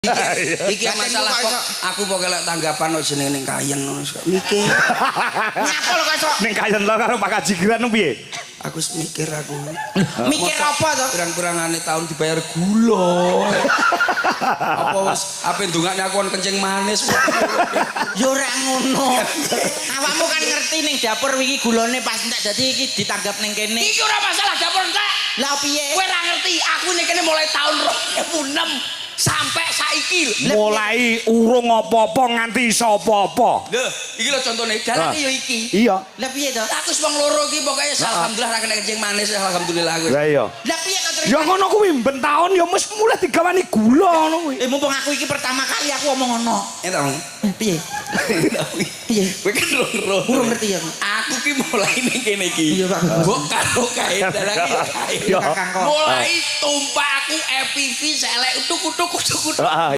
Iki masalah kok aku pokoke lek tanggapan kok jenenge ning Kayen ngono kok mikir. Nyapa lho kok iso Ning Kayen lo karo Pak Kaji Giran piye? Aku wis mikir aku. Mikir apa to? Pirang-pirangane tahun dibayar gula. Apa wis ape ndongakne aku kon kencing manis. Ya ora ngono. Awakmu kan ngerti ning dapur wingi gulane pas entek, dadi iki ditanggap ning kene. Iki ora masalah dapur entek. Lah piye? Kowe ora ngerti, aku ning kene mulai tahun 2006 sampai saiki lho. Mulai urung apa-apa nganti iso apa-apa. Lho, iki lho contone, dalane ya iki. Iya. Lah piye to? Aku wis wong loro iki pokoke alhamdulillah ra kena kencing manis, alhamdulillah aku. Lah iya. Lah piye to cerita? Ya ngono kuwi ben taun ya wis mulai digawani gula ngono kuwi. Eh, mumpung aku iki pertama kali aku omong ngono. Ya ta, Bang? Eh, piye? Piye? Kowe kan rong. Urung ngerti aku. Aku ki mulai ning kene iki. Iya, Pak. Mbok karo kae dalang iki kae. Iya. Kakang kok. Mulai tumpak aku EPV selek utuk utuk utuk utuk. Heeh.